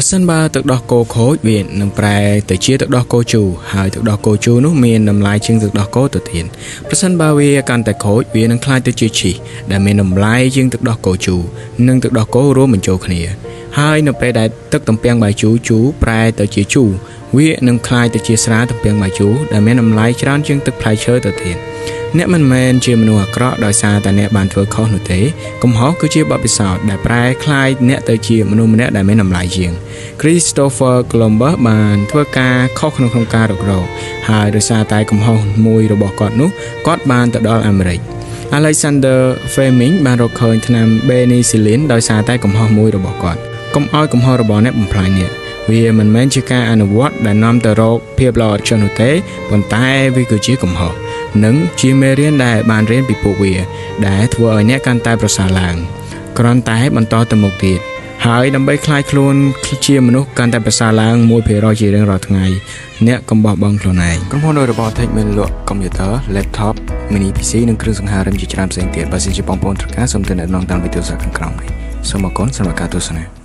ប្រសិនបើទឹកដោះគោខូចវានឹងប្រែទៅជាទឹកដោះគោជូរហើយទឹកដោះគោជូរនោះមានតម្លៃជាងទឹកដោះគោទៅទៀតប្រសិនបើវាកាន់តែខូចវានឹងក្លាយទៅជាឈីសដែលមានតម្លៃជាងទឹកដោះគោជូរនិងទឹកដោះគោរួមបញ្ចូលគ្នា ហើយនៅពេលដែលទឹកទំពាំងបាយជូរជូរប្រែទៅជាជូរវានឹងក្លាយទៅជាស្រាទំពាំងបាយជូរដែលមានតម្លៃច្រើនជាងទឹកផ្លែឈើទៅទៀតអ្នកមិនមែនជាមនុស្សអាក្រក់ដោយសារតែអ្នកបានធ្វើខុសនោះទេកំហុសគឺជាបទពិសោធន៍ដែលប្រែក្លាយអ្នកទៅជាមនុស្សម្នាក់ដែលមានតម្លៃជាង Christopher Columbus បានធ្វើការខុសក្នុងក្នុងការរុករកហើយដោយសារតែកំហុសមួយរបស់គាត់នោះគាត់បានទៅដល់អាមេរិក Alexander Fleming បានរកឃើញថ្នាំ Penicillin ដោយសារតែកំហុសមួយរបស់គាត់កុំឲ្យកំហុសរបស់អ្នកបំផ្លាញអ្នកវាមិនមែនជាការអនុវត្តដែលនាំទៅរកភាពល្អឥតខ្ចោះនោះទេប៉ុន្តែវាគឺជាកំហុសនិងជាមេរៀនដែលបានរៀនពីពួកវា ដែលធ្វើឲ្យអ្នកកាន់តែប្រសើរឡើងគ្រាន់តែបន្តទៅមុខទៀតហើយដើម្បីក្លាយខ្លួនជាមនុស្សកាន់តែប្រសើរឡើង1%ជារៀងរាល់ថ្ងៃអ្នកកុំបោះបង់ខ្លួនឯងក្រុមហ៊ុន Robotic មានលក់កុំព្យូទ័រ laptop mini PC និងគ្រឿងសង្ហារិមជាច្រើនផ្សេងទៀតបើសិនជាបងប្អូនត្រូវការសូមទំនាក់ទំនងតាមវិទ្យុសាខាងក្រោមនេះសូមអរគុណសម្រាប់ការទស្សនា។